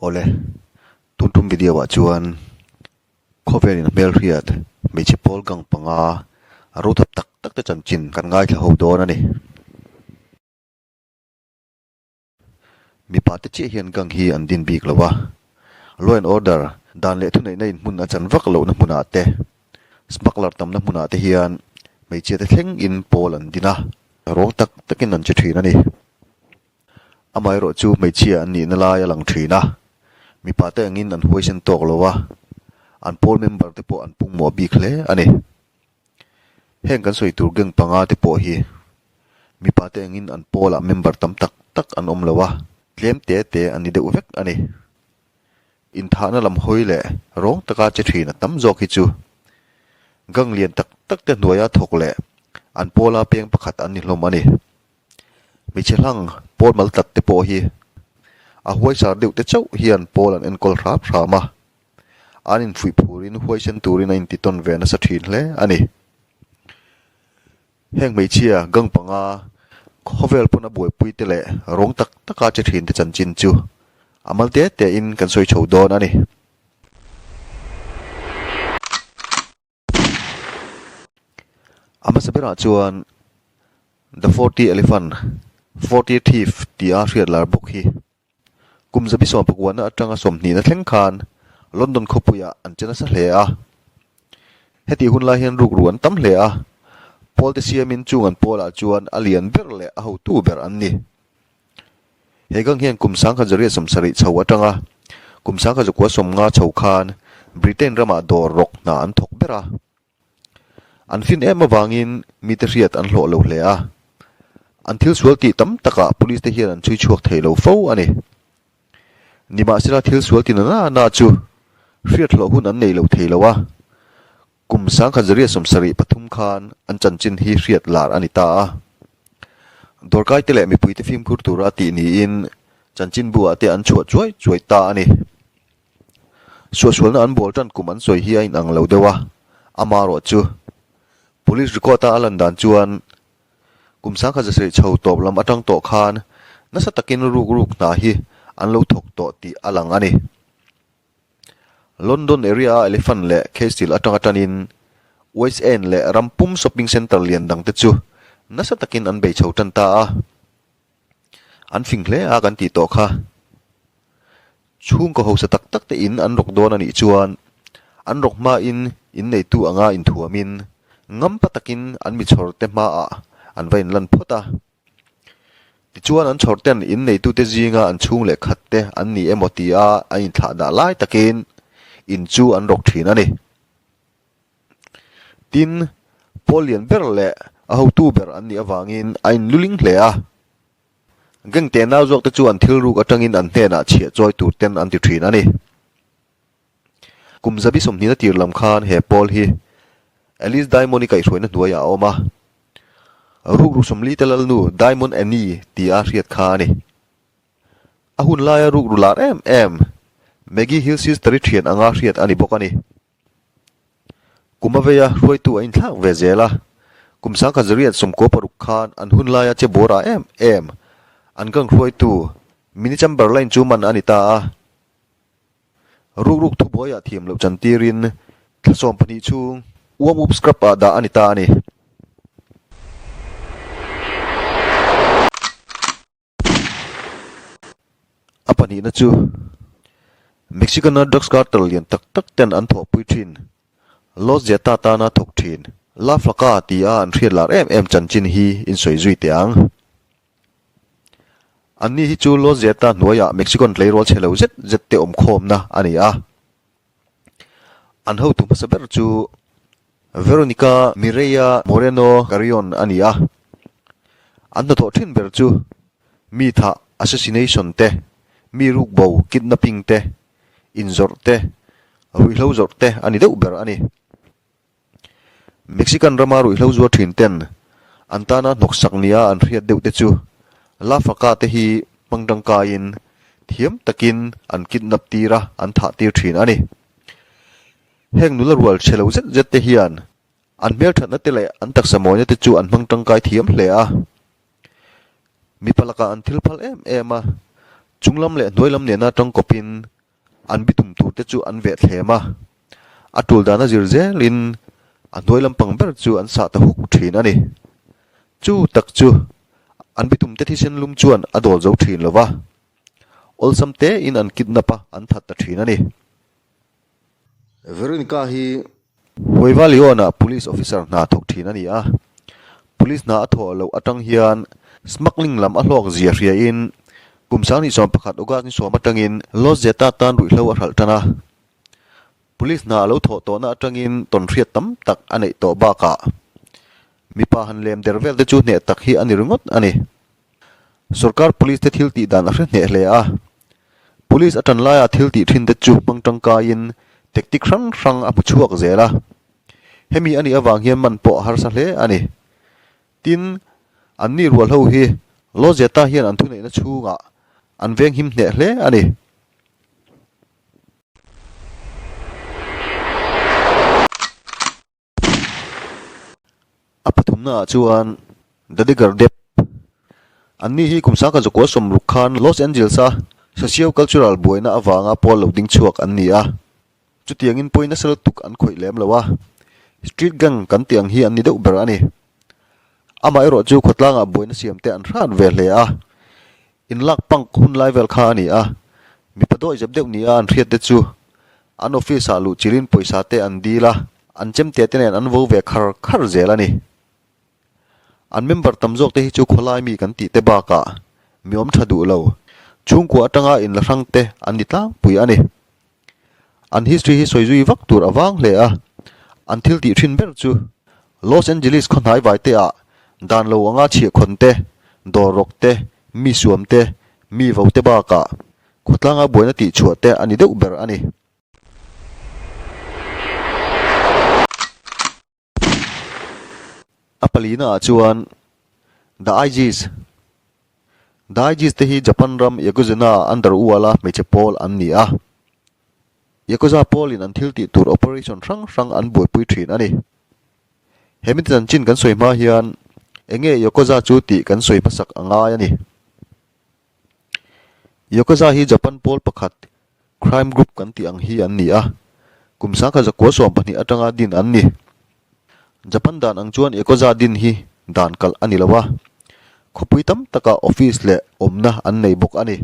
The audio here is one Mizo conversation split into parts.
Awle, tun tum video ah chuan khawvel in hmelhriat hmeichhe pawl gang panga a rothap tak tak te chanchin kan ngaithla ho dawn a ni. Mipa te chiah hian gang hi an din bik lo a, law and order dan leh thuneihna in hmun a chan vak lohna hmunah te, smuggler tamna hmunah te hian hmeichhia te thleng in pawl an din a, rawng tak takin an che thin a ni. Amaherawh chu hmeichhia an nihna lai a lang thin a, mipa te angin an huaisen tawk lo a, an pawl member te pawh an pungmawh bik hle a ni. Heng kan sawi tur gang panga te pawh hi mipa te angin an pawlah member tam tak tak an awm lo a, tlem te te an ni deuh vek a ni. Inthahna lam hawi leh rawng taka che thin a tam zawk hi chu gang lian tak tak te hnuaia thawk leh an pawla peng pakhat an ni hlawm a ni. Hmeichhe hlang pawl mal tlat te pawh hi a huaisar deuh te chauh hian pawl an enkawl hrap hram a, an infuih phurin huaisen turin a intitawn ve nasa thin hle a ni. Heng hmeichhia gang panga khawvel pawn a buaipui te leh rawng tak taka che thin te chanchin chu a mal te te in kan sawi chho dawn a ni. A hmasa berah chuan The 40 Elephant, 40 Thief tia hriat lar bawk hi kum zabi sawmpakuana atanga sawmhnihna thleng khan London khawpuiah an che nasa hle a. Hetih hun lai hian rukru an tam hle a, pawl te siamin chung an pawlah chuan a lian ber leh a hotu ber an ni. He gang hian kum 1970 chho atanga kum 1950 chho khan Britain ramah dawr rawk hna an thawk ber a. An fin em avangin mite hriat an hlawh lo hle a. An thil sual tih tam takah police te hian an chhui chhuak thei lo fo a ni. Nimahsela thil sual ti na na na chu hriat hlawh hun an nei lo thei lo a. Kum 1973 khan an chanchin hi hriat lar a ni ta a. Dawrkaite leh mipuite fimkhur tura tih niin chanchinbu ah te an chhuah chuai chuai ta a ni. Suahsualna an bawl tan kum an sawi hi a inang lo deuh a, amaherawh chu Police record a a lan dan chuan kum 1970 chho tawp lam atang tawh khan nasa takin ruk ruk hna hi an lo thawk tawh tih a lang a ni. London area-a Elephant leh Castle atanga tanin West End leh ram pum shopping centre lian dangte chu nasa takin an bei chho tan ta a. An fing hle a kan tih tawh kha. Chhungkaw hausa tak tak te in an rawk dawn a nih chuan an rawk hmain inneitu anga inthuamin ngampa takin an mi chhawrte hmaah an va inlan phawt a. Tichuan an chhawr ten in neitute zinga an chhung leh khat te an ni emaw tia an inthlah dah lai takin in chu an rawk thin a ni. Tin, pawl lian ber leh a hotu ber an nih avangin a inluling hle a. Gang tenau zawk te chu an thil ruk atangin an hnenah chhiah chawi tur ten an ti thin a ni. Kum zabi sawmhnihna tir lam khan he pawl hi Alice Diamond-i kaihhruaina hnuaiah a awm a. Rukru sawmli te lalnu Diamond Annie tia hriat kha a ni. A hun laia rukru lar em em Maggie Hill Sister-i thian anga hriat a ni bawk a ni. Kum a veia hruaitu a inthlak ve zel a, kum 1966 khan an hun laia che bawra em em an gang hruaitu Minnie Chamberlain chu man a ni ta a. Rukruk thubuaiah thiam loh chantirin thla 12 chhung uam up scrub ah dah a ni ta a ni. A pahnihna chu Mexican-a drugs cartel lian tak tak ten an thawhpui thin Los Zeta tana thawk thin La Flaca tia an hriat lar em em chanchin hi insawi zui teh ang. Anni hi chu Los Zeta hnuaiah Mexican tleirawl chhe lo zet zet te awm khawmna a ni a. An hotu hmasa ber chu Veronica Mireya Moreno Carrion a ni a. An hnathawh thin ber chu mi thah, assassination, te, mi rukbo, kidnapping, te, inzawrh te, ruihhlo zawrh te a ni deuh ber a ni. Mexican rama ruihhlo zuar thin ten an tana hnawksak nia an hriat deuh te chu La Flaca te hi hmang tangkaiin thiam takin an kidnap tir a, an thah tir thin a ni. Heng nula rual chhe lo zet zet te hian an hmelthatna te leh an taksa mawina te chu an hmang tangkai thiam hle a. Mipa lakah an thil phal em em a, chunglam leh hnuailam nena tangkawpin. An bitum turte chu an veh thlem a, a tul dana zir zelin a hnuai lampang ber chu an sah ta huk thin a ni. Chu tak chu an bitumte thisen lum chuan a dawl zo thin lo va, awlsam tein an kidnap a, an that ta thin a ni. Veronica hi Huaiva Leon-ah Police Officer hna thawk thin a ni a, Police hna a thawh loh atang hian smuggling lam a hlawk zia hriain kum 2011 August ni sawm atangin Los Zeta tan ruihhlo a hralh tan a. Police hna a lo thawh tawhna atangin tawnhriat tam tak a neih tawh bakah mipa han lem der vel te chu hneh tak hi a ni ringawt a ni. Sorkar Police te thil tih dan a hre hneh hle a. Police a tan laia thil tih thin te chu hmang tangkaiin tactic hrang hrang a hmu chhuak zel a. Hemi a nih avang hian man pawh a harsa hle a ni. Tin, anni rual ho hi Lozeta hian an thuneihna chhungah an venghim hneh hle a ni. A pathumna ah chuan The Digger Dep. Anni hi kum sangkhat zakua sawmruk khan Los Angeles a socio-cultural buaina avanga pawl lo ding chhuak an ni a. Chutiangin pawi nasa lutuk an khawih lem lo a, street gang kan tih ang hi an ni deuh ber a ni. Amaherawh chu khawtlangah buaina siam te an hrat ve hle a, Inlak punk hun lai vel kha a ni a, mipa dawih zep deuh nia an hriat te chu an office ah luh chilhin pawisa te an dil a, an chemte te nen an vo ve khar khar zel a ni. An member tam zawk te hi chu khawlai mi kan tih te bakah mi awm tha duh lo, chhungkua atanga inla hrang te an ni tlangpui a ni. An history hi sawi zui vak tur a vang hle a, an thil tih thin ber chu Los Angeles khaw hnai vai te ah dan lo anga chhiahkhawn te, dawr rawk te, mi suam te, mi vo te bakah khawtlanga buaina tih chhuah te a ni deuh ber a ni. A palina ah chuan The Aegis The Aegis te hi Japan ram Yakuza-na underworld-a hmeichhe pawl an ni a. Yakuza pawlin an thil tih tur operation hrang hrang an buaipui thin a ni. He mite chanchin kan sawi hma hian enge Yakuza chu tih kan sawi hmasak a ngai a ni. Yakuza hi Japan pawl pakhat crime group kan tih ang hi an ni a, kum 1972 atanga din an ni. Japan dan ang chuan Yakuza din hi dan kalh a ni lo a, khawpui tam takah office leh awmna an nei bawk a ni.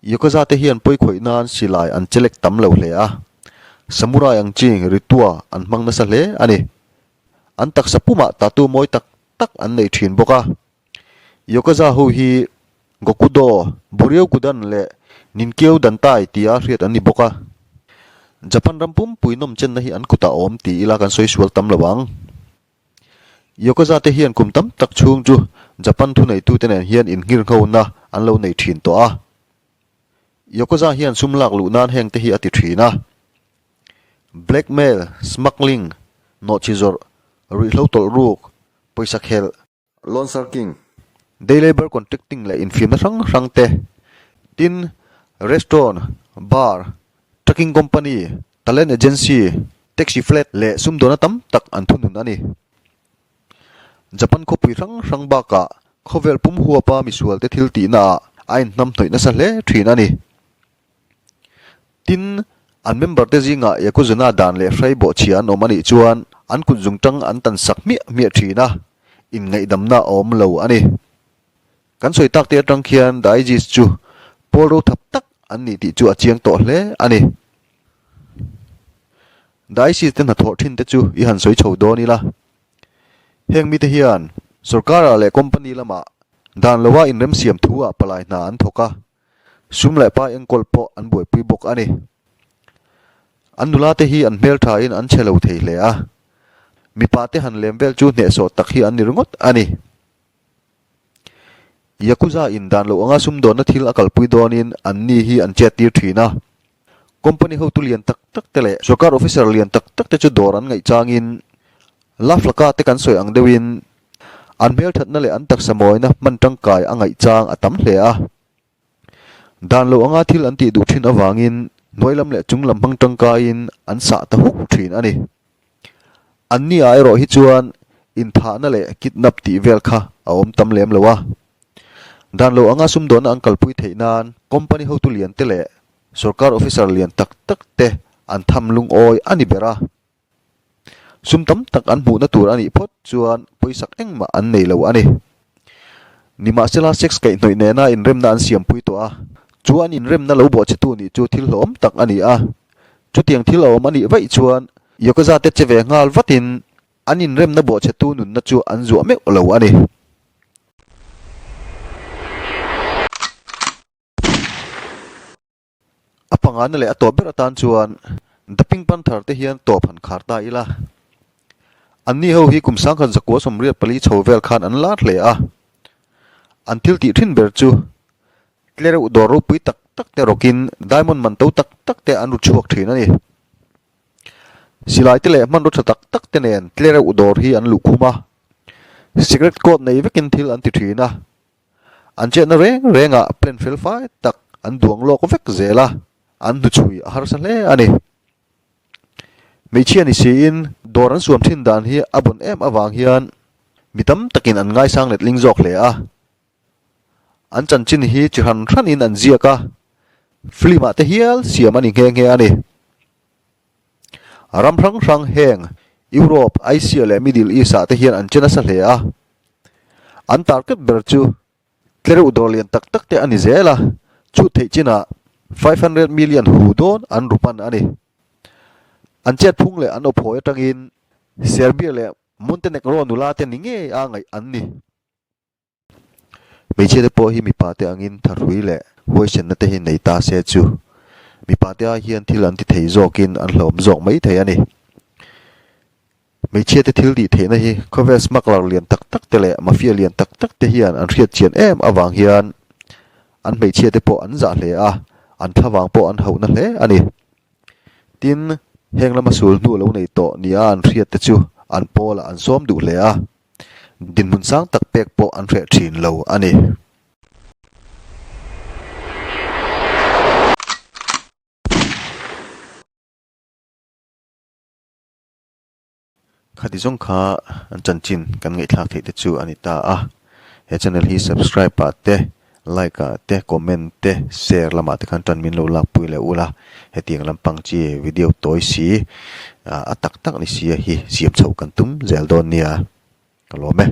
Yakuza te hian pawikhawih nan silai an chelek tam lo hle a, samurai ang chi ritua an hmang nasa hle a ni. An taksa pumah tattoo mawi tak tak an nei thin bawk a. Yakuza ho hi Gokudo, Boryokudan leh Ninkyo Dantai tia hriat an ni bawk a. Japan ram pumpui nawm chenna hi an kutah a awm ti ila kan sawi sual tam lo ang. Yakuza te hian kum tam tak chhung chu Japan thuneitute nen hian innghirnghona an lo nei thin tawh a. Yakuza hian sum lak luh nan heng te hi a ti thin a. Blackmail, smuggling, nawhchi zawrh, ruihhlo tawlh ruk, pawisa khelh, Loan sharking, day labour contracting leh infiamna hrang hrang te, tin, restaurant, bar, trucking company, talent agency, taxi flat leh sumdawna tam tak an thunun a ni. Japan khawpui hrang hrang bakah khawvel pum huapa misualte thil tihnaah a inhnamhnawih nasa hle thin a ni. Tin, an member te zingah Yakuzuna dan leh hrai bawhchhia an awm a nih chuan an kut zungtang an tan sak hmiah hmiah thin a, inngaihdamna a awm lo a ni. Kan sawi tak te atang khian Daijis chu pawl ro thap tak an ni tih chu a chiang tawh hle a ni. Daijis te hnathawh thin te chu i han sawi chho dawn ila. Heng mite hian sorkar-ah leh company lamah dan loa inremsiam thu-ah palai hna an thawk a, Sum leh pa enkawl pawh an buaipui bawk a ni. An nula te hi an hmelthain an chhe lo thei hle a, mipa te han lem vel chu hnehsawh tak hi an ni ringawt a ni. Yakuza in dan loh anga sumdawnna thil a kalpui dawnin an ni hi an chet tir thin a. Company hotu lian tak tak te leh sorkar officer lian tak tak te chu dawr an ngaih changin Laflaka te kan sawi ang deuhin an hmelthatna leh an taksa mawina hman tangkai a ngaih chang a tam hle a. Dan lo anga thil an tih duh thin avangin hnuai lam leh chung lam hmang tangkaiin an sah ta huk thin a ni. Anni ah erawh hi chuan inthahna leh kidnap tih vel kha a awm tam lem lo a. Dan lo anga sumdawnna an kalpui theih nan company hotu lian te leh. Sorkar officer lian tak tak te an tham lungawi a ni ber a. Sum tam tak an hmuhna tur a nih phawt chuan pawisak engmah an nei lo a ni. Nimahsela sex kaihhnawih nena inremna an siampui tawh a, chu an inremna lo bawhchhetu nih chu thil hlawm tak a ni a. Chutiang thil a awm a nih vaih chuan Yakuza te che ve nghal vatin an inremna bawhchhetu nunna chu an zuah meuh lo a ni. A pangana leh a tawp ber atan chuan The Pink Panther te hian tawp han khar ta ila. Anni ho hi kum sangkhat zakua 84 chho vel khan an lar hle a. An thil tih thin ber chu tlereuh dawr ropui tak tak te rawkin diamond man to tak tak te an ru chhuak thin a ni. Silai te leh hmanraw tha tak tak te nen tlereuh dawr hi an luhkhum a. Secret code nei vekin thil an ti thin a. An chetna reng rengah plan fel fai tak an duang lawk vek zel a, an hnuchhui a harsa hle a ni. Hmeichhia ni siin dawr an suam thin dan hi a bawn em avang hian mi tam takin an ngaisang letling zawk hle a. An chanchin hi chi hran hranin an ziak a, film ah te hial siam a ni nghe nghe a ni. Ram hrang hrang heng Europe, Asia leh Middle East ah te hian an che nasa hle a. An target ber chu tlereuh dawr lian tak tak te a ni zel a, chhut theih chinah 500 million hu dawn an ru pan a ni. An chet phung leh an awphawi atangin Serbia leh Montenegro nula te ni ngei a ngaih an ni. Hmeichhia te pawh hi mipa te angin thahrui leh huaisenna te hi nei ta se chu mipa te ai hian thil an ti thei zawkin an hlawm zawk mai thei a ni. Hmeichhia te thil tih theihna hi khawvel smuggler lian tak tak te leh mafia lian tak tak te hian an hriat chian em avang hian an hmeichhia te pawh an zah hle a, an thlavang pawh an hauhna hle a ni. Tin, heng lama sul hnu lo nei tawh nia an hriat te chu an pawlah an sawm duh hle a. Dinhmun sang tak pek pawh an hreh thin lo a ni. Khati zawng kha an chanchin kan ngaihthlak theih te chu a ni ta a. He channel hi subscribe ah te, like ah te, comment te, share lamah te khan tan min lo lakpui leh ula. Hetiang lampang chi video tawi si a tak tak ni sia hi siam chhoh kan tum zel dawn nia. Ka lawm e.